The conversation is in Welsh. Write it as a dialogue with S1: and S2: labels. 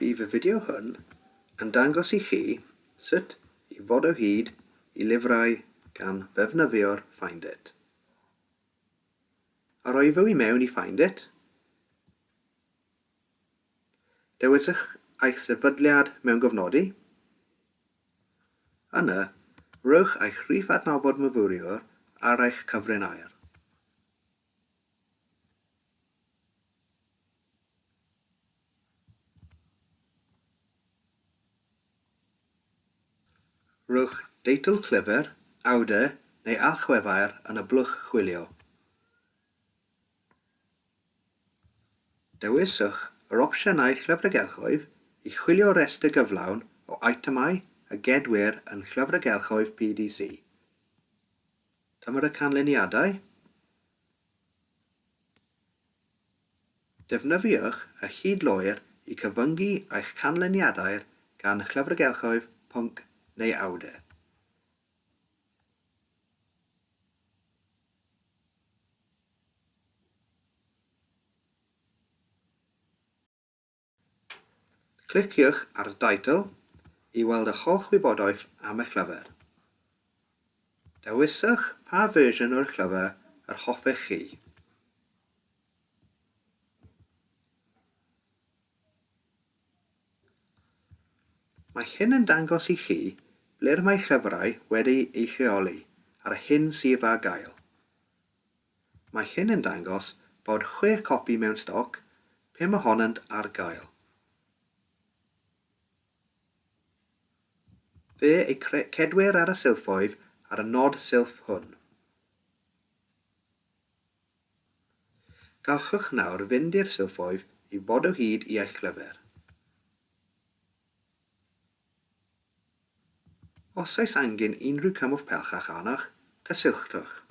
S1: Bydd y fideo hwn yn dangos i chi sut i fod o hyd i lyfrau gan ddefnyddio'r Find It. A roi fo i mewn i Find It, dewiswch eich sefydliad mewngofnodi, yna rhowch eich rhif adnabod myfyriwr ar eich cyfrinair. Rhowch deitl llyfr, awdur neu allweddair yn y blwch chwilio. Dewiswch yr opsiynau llyfrgelloedd i chwilio rhestr gyflawn o eitemau a gedwir yn llyfrgelloedd PDC. Dyma'r canlyniadau. Defnyddiwch y hyd-loer i cyfyngu eich canlyniadau gan llyfrgelloedd, pwnc neu awdur. Cliciwch ar deitl i weld yr holl wybodaeth am y llyfr. Dewiswch pa fersiwn o'r llyfr yr hoffech chi. Mae hyn yn dangos i chi ble'r mae llyfrau wedi eu lleoli a'r hyn sydd ar gael. Mae hyn yn dangos bod chwe chopi mewn stoc, pum ohonynt ar gael. Fe eu cedwir ar y silffoedd ar y nod silff hwn. Gallwch nawr fynd i'r silffoedd i fod o hyd i eich llyfr. Os oes angen unrhyw cymorth pellach arnoch, cysylltwch.